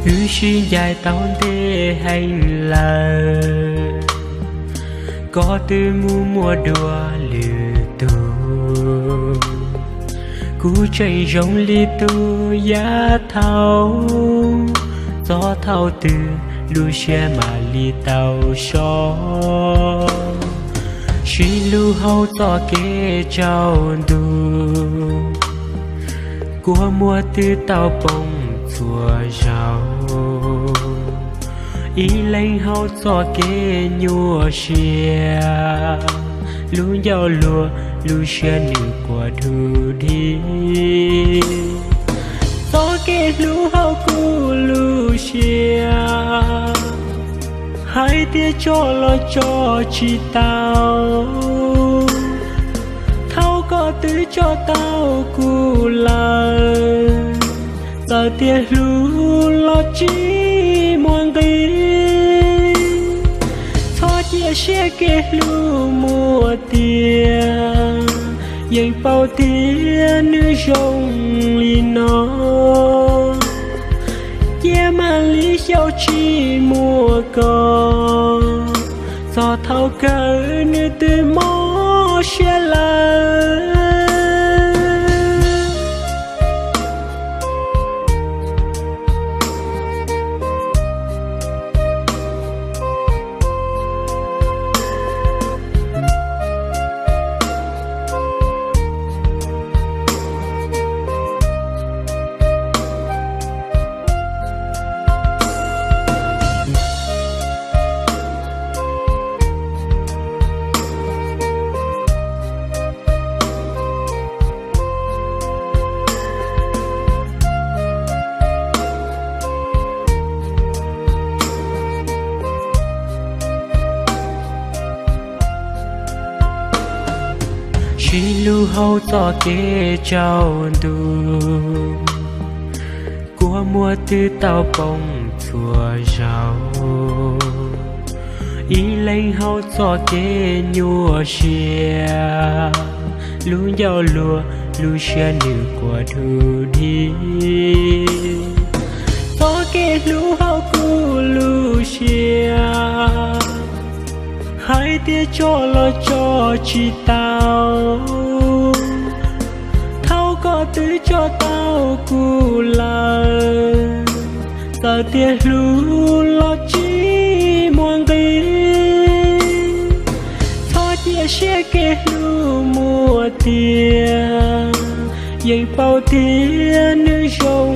Wb sib ncaim tau ntev heev lawm, koj twb mus muaj dua lwm tus. Kuv tseem zoo li tus yav thaud, txog thaum twg lub siab mam li tau so. Sib hlub hauv txoj kev tsaus ntuj, kua muag twb tau poob txhua zaus. Ib leeg hauv txoj kev nyuaj siab, lub ncauj luag lub siab nws quaj du dig. Txoj kev hlub hauv kuv lub siab, hais tias tso los tso tsis tau. Thaum koj twb tso tau kuv lawm, txawm tias hlub los tsis muaj nqis. Txhob cia siab kev hlub muaj tiag, yeej paub tias nws zoo li no. Cia mam li xyaum tsis muaj koj, txog thaum kawg nws twb mob siab lawm. Sib hlub hauv txoj kev tsaus ntuj, kua muag twb tau poob txhua zaus. Ib leeg hauv txoj kev nyuaj siab, lub ncauj luag lub siab nws quaj du dig. Txoj kev hlub hauv kuv lub siab, hais tias tso los tso tsis tau. Thaum koj twb tso tau kuv lawm, txawm tias hlub los tsis muaj nqis. Txhob cia siab kev hlub muaj tiag, yeej paub tias nws zoo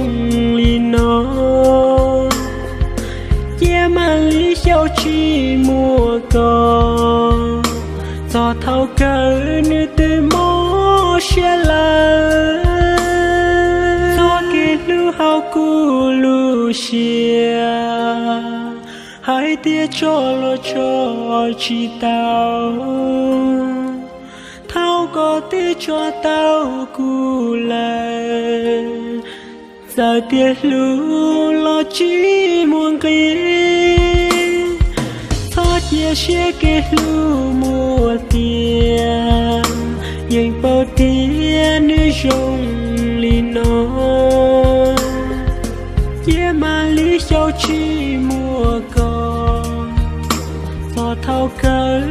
li no. Cia mam li xyaum tsis muaj koj, txog thaum kawg nws twb mob siab lawm. Txoj kev hlub hauv kuv lub siab, hais tias tso los tso tsis tau. Thaum koj twb tso tau kuv lawm, txawm tias hlub los tsis muaj nqis. Txhob cia siab kev hlub muaj tiag, yeej paub tias nws zoo li no. Cia mam li xyaum tsis muaj koj, txog thaum kawg